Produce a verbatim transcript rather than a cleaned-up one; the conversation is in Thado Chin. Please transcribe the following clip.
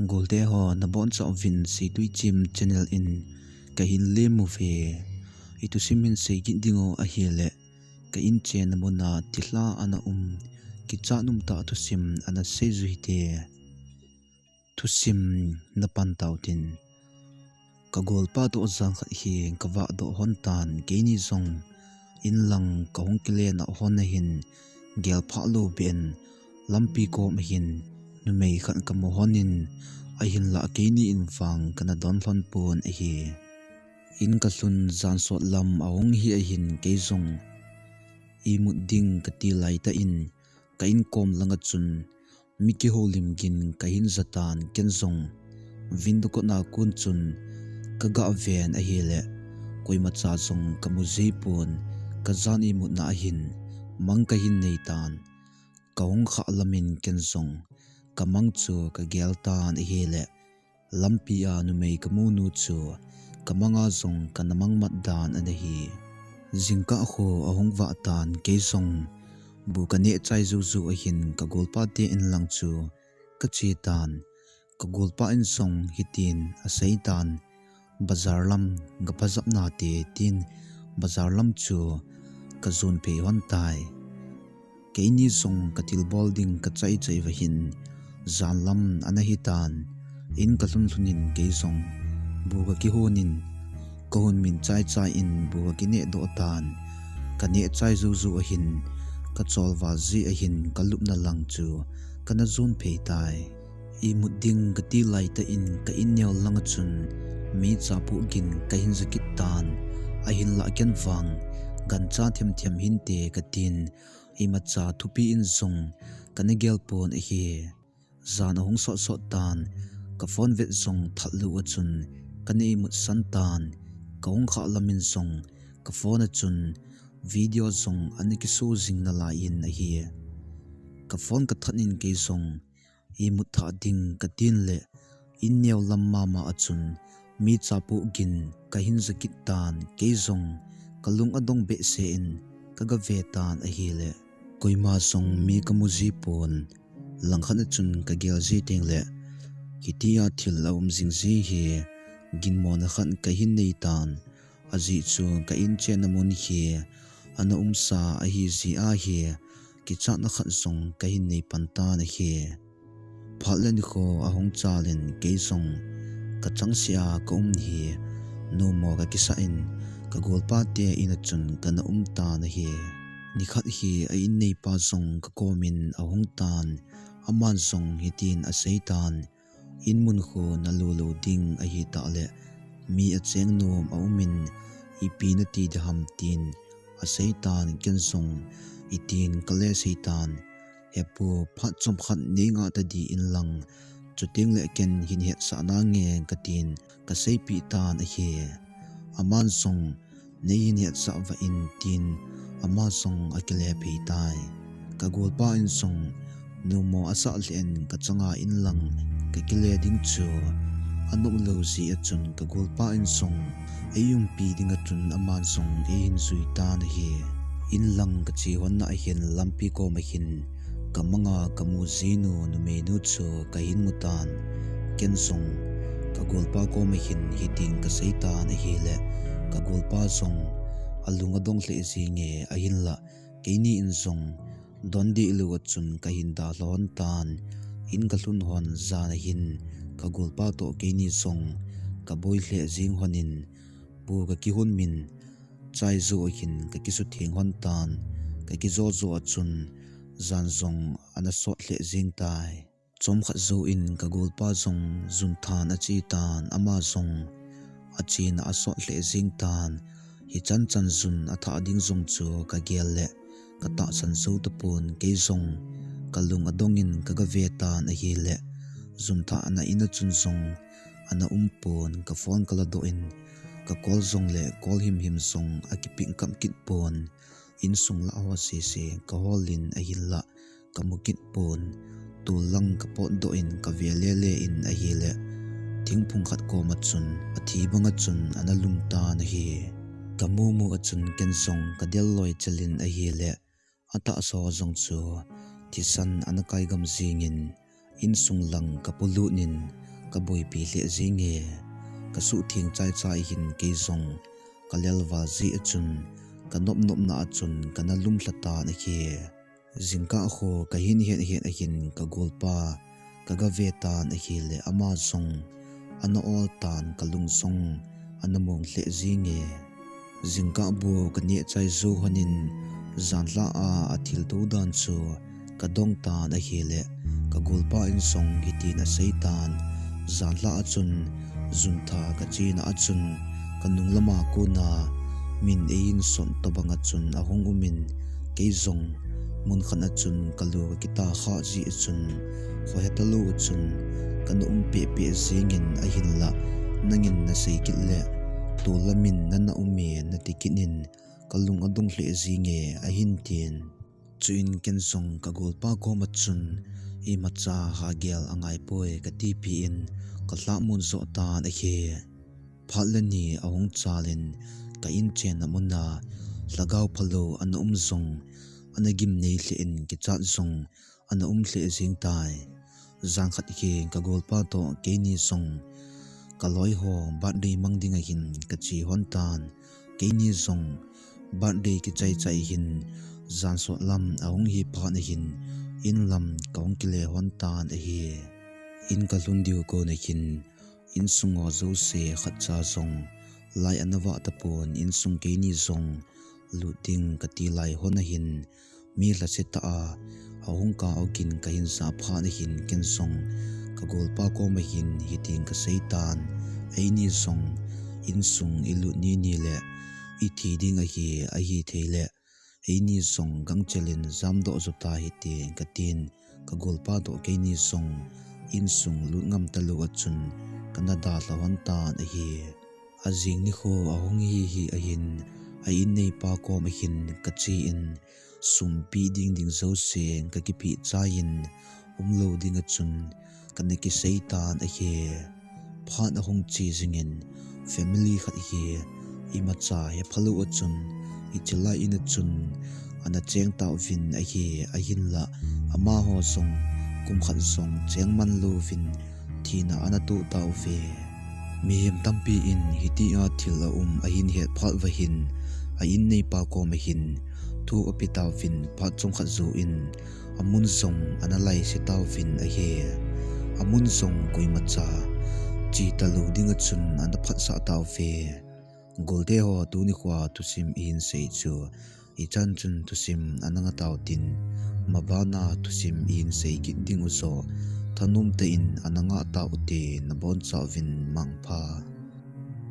Golte ho nabonchauvin Seitui Chim channel in kahin lemu ve. Ithusim hin seikit dingu ahile, ka in chenna muna thilha ana um, kichat umtah thusim ana seiju hite. Thusim napan tautin. Ka golpa toh jan khat hi kavahdoh lhon tan, keini jong inlang kahung kile nau lhon ahin, gelphah lou beh in lampi kom ahin numei khat kamu lhon in, ahinlah keini in vang kana don lhon pon ahi. In kalhun jan sot lam ahung hi ahin, kei jong imut ding kati laitah in, ka in kom langa chun mi kihoulim gin kahin jatan, ken jong window kotna kon chun kaga ven ahile, koimacha jong kamu jipon, kajan imutna ahin mang kahin neitan. Kahung khah lamin ken jong kamang chu kagel tan ahile, lampia numei kamunu chu kamanga jong kana mangmat dan ana hi. Jingkah khu ahung vah tan, kei jong bu kaneh chai juju ahin ka golpate inlang chu kache tan. Ka golpa in jong hitin aseitan, bazar lam gapajapna te tin, bazar lam chu kajon phei lhon tai. Keini jong kathilbol ding kachai chai uva hin, jan lam ana hitan, in kalhun lhun in kei jong bu kakihon in, kahon min chai chai in bu kakineh doh tan. Kaneh chai juju ahin, kacholva ji ahin kalupna lang chu kana jon phei tai. Imut ding kati laitah in ka in neo langa chun mi chapoh gin kahin ja kit tan, ahinlah ken vang gancha themthem hinte katin, imacha thupi in jong kana gel pon ahi. Jan ahung sot sot tan, ka phone vet jong that lou a chun kana imut san tan, kahung khah lamin jong ka phone a chun video jong ana kiso jing nalai in ahi. Ka phone kathat in kei jong imut thah ding katin le, in neo lam mama a chun mi chapoh gin kahin ja kit tan, kei jong kalung adong behseh in kaga ve tan ahile, koima jong mi kamu jipon, langkhat a chun kagel ji tengle hitia thil aum jing ji hi ginmona khat kahin neitan. Ajeh chu ka in chenna mun hi ana umsa ahi jeh ahi, kichatna khat jong kahin neipan tan ahi. Phat le nikho ahung chal in kei jong kachangseh a kaum hi nommo kakisah in, ka golpate in a chun kana um tan ahi. Nikhat hi a in neipa jong kakom in ahung tan, aman jong hitin aseitan, in mun khu nalo lou ding ahitah le mi acheng nom aum in, ipi nati ding ham tin aseitan, ken jong itin kale seitan, hepu, phat chomkhat neingah tadi inlang, chutengle ken hin hetsah nange katin kaseipeh tan ahi. Aman jong neihin hetsah vah in tin ama jong akile phei tai. Ka golpa in jong nommo asah lheh in kachanga inlang kakile ding chu anom lou jeh a chun ka golpa in jong eiumpi ding a chun aman jong eihin jui tan ahi. Inlang kache lhonna ahin lampi koma hin kamanga kamu jinu numeinu chu kahin mutan. Ken jong ka golpa koma hin hitin kaseitan ahile, ka golpa jong alung adong lheh jinge, ahinlah keini in jong don deh lou a chun kahin dalha lhon tan. In kalhun lhon jan ahin ka golpa toh keini jong kaboi lheh jing lhon in, bu kakihon min chai jou ahin kakisutheng lhon tan. Kakijou jou a chun jan jong ana sot lheh jing tai. Chomkhat jouvin ka golpa jong junthan ache tan, ama jong achena asot lheh jing tan. Hichan chan jun athah ding jong chu kagel le katahsan jou tapon, kei jong kalung adongin kagave tan ahile, junthahna in a chun jong ana umpon, ka phone kaladoh in, ka call jongle call himhim jong akipick kap kit pon. Insung lah ho sese kahol in ahinlah kamu kit pon. Tol lang kapotdoh in kave lele in ahile, thingphung khat koma chun athi banga chun ana lum tan ahi. Kamu mu a chun ken jong kadel loi chel in ahile, atahsa jong chu thisan ana kai gam jingin, insung lang kapolut in, ka boipi lheh jing e. Ka suhtheng chaichai hin kei jong ka lelval jeh a chun, ka nopnopna a chun ka na lumlha tan ahi. Jingkah ho ka hin het het ahin ka golpa ka ga ve tan ahile ama jong ana ol tan, ka lung jong ana mong lheh jing e. Jingkah bu ka neh chai jou hon in janlhah a, a thilto dan chu ka dong tan ahile ka golpa in jong hitin a sei tan, janlhah a chun juntha ka chena a chun ka nung lama kona min ei in son tobang a chun a hung um in, kei jong mun khat a chun ka lu ka kita kha jeh a chun, khohe talou a chun ka na um pehpeh jing in, ahinlah nangin na sei kit le tol lam in na na um e na ti kit in, ka lung a dong lheh jing e, ahin tin. Chuin ken jong ka golpa koma chun, imacha hagel a ngai poi ka tipi in ka lhahmun joh tan ahi. Phat le ni a hung chal in ka in chenna mun a lhagao phalou ana um jong ana gimnei lheh in, kichat jong ana um lheh jing tai. Jan khat hi ka golpa toh keini jong ka loi ho birthday mang ding ahin ka che hon tan. Keini jong birthday kichai chai hin jan sot lam a hung hi phat ahin in lam ka hung kile hon tan ahi. In ka lhun diu kon ahin, insung ho jouse khatcha jong lai ana vah tapon, insung keini jong lut ding ka ti lai hon ahin, mi lhase tah a, a hung ka okin ka hin ja phat ahin ken jong ka golpa koma hin hitin ka sei tan, eini jong insung i lut ni ni le i thi ding ahi, ahi thei le eini jong gangchel in jamdoh jo ta hite ka tin, ka golpa toh keini jong insung lut ngam talou a chun ka na dalha hon tan ahi. A jing nikho a hung hi hi ahin, a in neipa kom ahin ka che in, sum pe ding ding jouse ka kipe chai in, umlou ding a chun ka na kisei tan ahi. Phat a hung che jing in, family khat hi imacha hephalou a chun, i chelai in a chun ana cheng tauvin ahi, ahinlah amaho jong kum khat jong cheng man louvin thina ana toh tauve. Mihem tampi in hitia thil a um ahin het phat uva hin, a in neipa kom ahin thu ape tauvin, phat chomkhat jou in amun jong ana laise tauvin ahi. Amun jong koimacha che talou ding a chun ana phatsah tauve. Golte ho, tuni khoa thusim i hin sei chu ichan chun thusim ana nga tau tin, mabana thusim i hin sei kit ding u joh thanom tah in ana nga tau te, na bonchauvin mangpha.